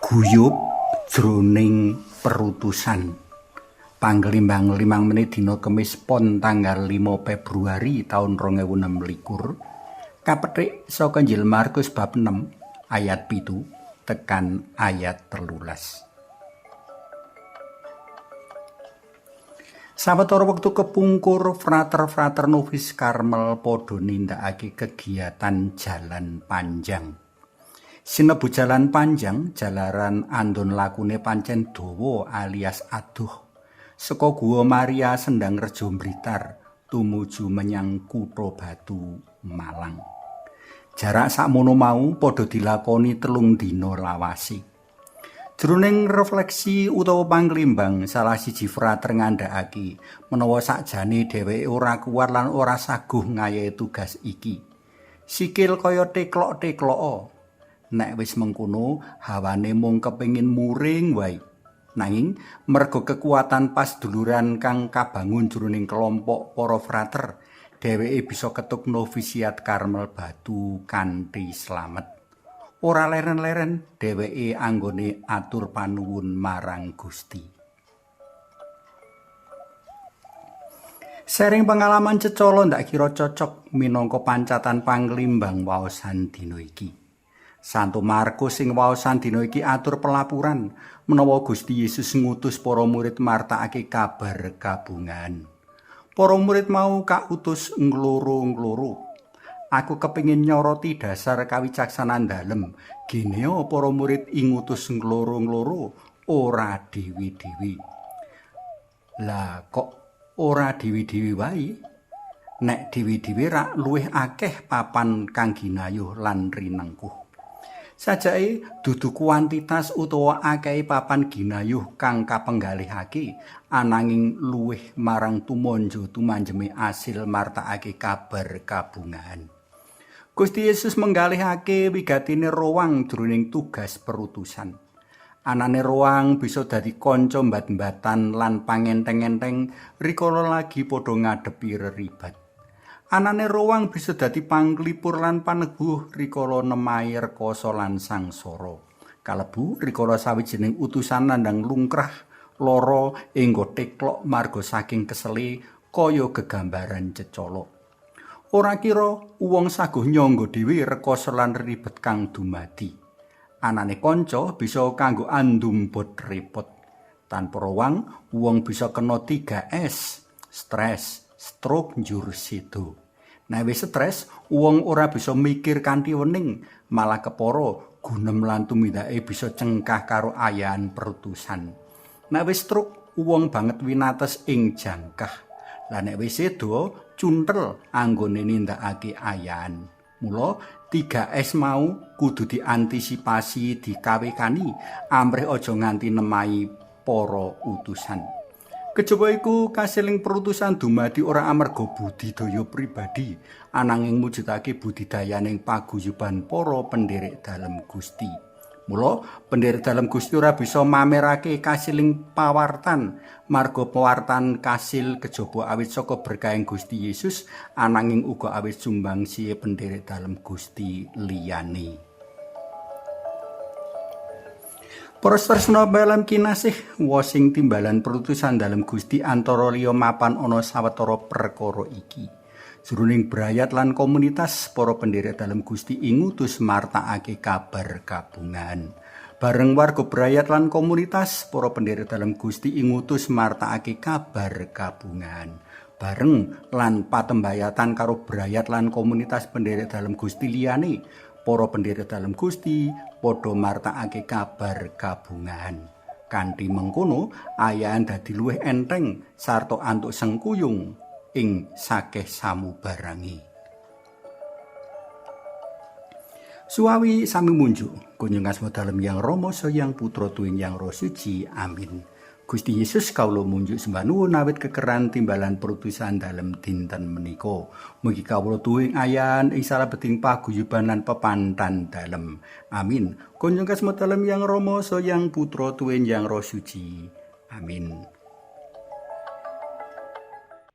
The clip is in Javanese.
Guyub jroning perutusan. Panglimbang 5 menit dina Kemis Pon tanggal 5 Februari taun 2026. Kapetik saka Injil Markus bab 6 ayat 7 tekan ayat 13. Sawetara wektu kepungkur frater-frater novis Karmel padha nindakake kegiatan jalan panjang. Sinebu jalan panjang jalaran andon lakune pancen dawa alias aduh. Saka Gua Maria Sendang Rejo Blitar tumuju menyang Kutha Batu Malang. Jarak sakmono mau padha dilakoni 3 dina lawase. Jroning refleksi utawa panglimbang salah siji frater ngandhakake menawa sakjane dheweke ora kuat lan ora saguh ngayahi tugas iki. Sikil kaya teklok-teklok. Nek wis mengkono hawane mung kepengin muring wae. Nanging merga kekuatan pasduluran kang kabangun jroning kelompok para frater, dheweke bisa ketuk novisiat Karmel Batu kanthi slamet. Ora leren-leren dheweke anggone atur panuwun marang Gusti. Sharing pengalaman cecala ndak kira cocok minangka pancatan panglimbang waosan dina iki. Santo Markus sing waosan dina iki atur pelapuran menawa Gusti Yesus ngutus para murid martakake kabar kabungan. Para murid mau kautus ngloro-ngloro. Aku kepingin nyoroti dasar kawicaksanan dalem. Geneo para murid ingutus ngloro-ngloro ora dewi-dewi. Lah kok ora dewi-dewi wae? Nek dewi-dewi rak luwih akeh papan kang ginayuh lan rinengkuh. Sajake dudu kuantitas utawa akehe papan ginayuh kang kapenggalihake, ananging luwih marang tumanja tumanjeme asil martakake kabar kabungahan. Gusti Yesus menggalihake wigatine rowang jroning tugas perutusan. Anane rowang bisa dadi kanca mbat-mbatan lan pangenteng-enteng rikala lagi padha ngadepi reribat. Anane rowang bisa dadi panglipur lan paneguh rikala nemahi rekoso lan sangsara. Kalebu rikala sawijining utusan nandhang lungkrah lara enggo teklok marga saking kesele kaya gegambaran cecala. Ora kira wong saguh nyangga dhewe rekoso lan ribet kang dumadi. Anane kanca bisa kanggo andum bot repot. Tanpa rowang, wong bisa kena 3S, stres, stroke njur sedo. Nek wis stres, wong ora bisa mikir kanthi wening, malah kepara gunem lan tumindake bisa cengkah karo ayahan perutusan. Nek wis stroke, wong banget winates ing jangkah. Lah nek wis sedo, cuntel anggone nindakake ayahan. Mula 3S mau kudu diantisipasi dikawekani amrih aja nganti nemahi para utusan. Kejaba iku kasiling perutusan dumadi ora amarga budidaya pribadi, ananging mujudake budidayaning paguyuban para penderek dalem Gusti. Mula penderek dalem Gusti ora bisa mamerake kasiling pawartan, marga pawartan kasil kejaba awit saka berkahing Gusti Yesus, ananging uga awit sumbangsihe penderek dalem Gusti liyane. Para tresna dalam kinasih, wasing timbalan perutusan dalem Gusti antara liya mapan ana sawetara perkara iki. Jroning brayat lan komunitas para penderek dalem Gusti ingutus martakake kabar kabungan. Bareng warga brayat lan komunitas para penderek dalem Gusti ingutus martakake kabar kabungan. Bareng lan patembayatan karo brayat lan komunitas penderek dalem Gusti liyane, para penderek dalem Gusti padha martakake kabar kabungan. Kanthi mengkono, ayahan dadi luwih enteng sarta antuk sengkuyung ing sakeh samubarange. Suwawi sami munjuk, kunjung asma dalem Yang Rama Sang Putra tuwin Yang Roh Suci. Amin. Gusti Yesus kawula munjuk sembah nuwun awit kekeran timbalan perutusan dalem dinten menika. Mugi kawula tuwin ayan ing salebeting paguyuban lan pepantan dalem. Amin. Kunjung kasma dalem Yang Rama Sang Putra tuwin Yang Roh Suci. Amin.